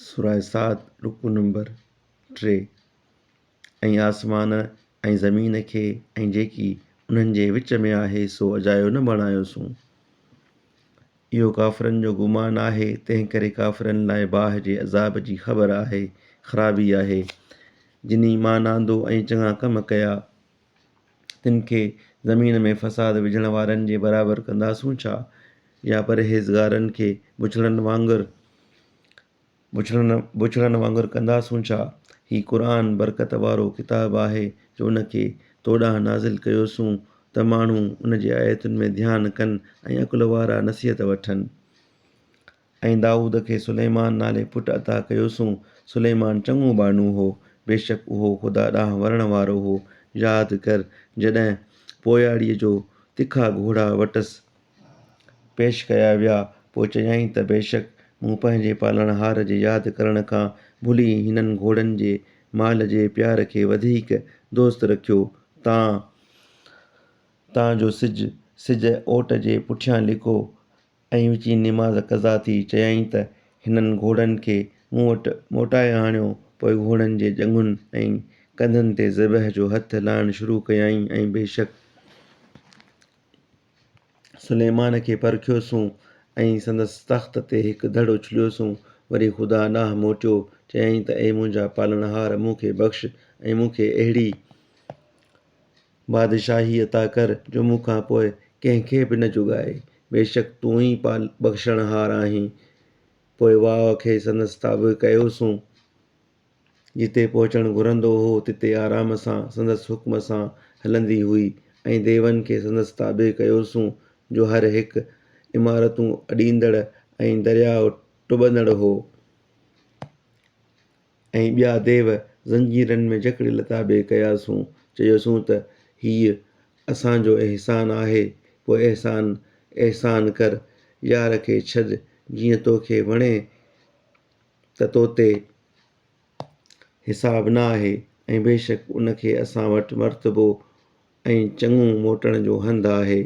سورة صاد رڪوع نمبر 3 ۽ آسمان ۽ زمين کي ۽ جيڪي انهن جي وچ ۾ آهي سو اجايو نه بڻايوسون. اهو ڪافرن جو گمان آهي، تنهنڪري ڪافرن لاء باهه جي عذاب جي خبر آهي، خرابي آهي. جن ايمان آندو ۽ چڱا ڪم ڪيا، تن کي زمين ۾ فساد وجهڻ وارن جي برابر ڪنداسون ڇا؟ يا پرهيزگارن کي بڇڙن وانگر بڇڙن وانگر ڪنداسون ڇا؟ هي قرآن برڪت وارو ڪتاب آهي جو ان کي تو ڏانهن نازل ڪيوسون ته ماڻهو ان جي آيتن ۾ ڌيان ڪن ۽ عقل وارا نصيحت وٺن. ۽ دائود کي سليمان نالي پٽ عطا ڪيوسون، سليمان چڱو ٻانهو هو، بيشڪ اهو خدا ڏانهن ورڻ وارو هو. ياد ڪر، جڏهن پوياڙيء جو تکا گهوڙا وٽس پيش ڪيا ويا، پوء چيائين ته بيشڪ مون پنهنجي پالڻهار جي ياد ڪرڻ کان ڀلي هنن گهوڙن جي مال جي پيار کي وڌيڪ دوست رکيو، تان تان جو سج سج اوٽ جي پٺيان لڪو ۽ وچين نماز قضا ٿي، چيائين ته هنن گهوڙن کي مون وٽ موٽائي آڻيو، پوء گهوڙن جي ڄنگهن ۽ ڪنڌن تي ذبح جو هٿ لائڻ شروع ڪيائين ۽ بيشڪ. سليمان کي پرکيوسون ۽ سندس تخت تي هڪ ڌڙ اڇليوسون، وري خدا ڏانهن موٽيو، چيائين ته اي منهنجا پالڻهار مون کي بخش ۽ مون کي اهڙي بادشاهي عطا ڪر جو مون کان پوء ڪنهن کي به نه جڳائي، بيشڪ تون ئي بخشڻهار آهين. پوء واء کي سندس تابع ڪيوسون. جتي پهچڻ گهرندو هو، تتي آرام سان سندس حڪم سان هلندي هئي ۽ ديون کي سندس تابع ڪيوسون، جو هر هڪ عمارتون اڏيندڙ ۽ درياء ٽٻندڙ هو ۽ ٻيا ديو زنجيرن ۾ جڪڙيل تابع ڪياسون، چيوسون ته هيء اسان جو احسان آهي، پوء احسان احسان ڪر، يار کي ڇڏ، جيئن توکي وڻي ته تو تي حساب نه آهي ۽ بيشڪ ان کي اسان وٽ مرتبو ۽ چڱو موٽڻ جو هنڌ آهي.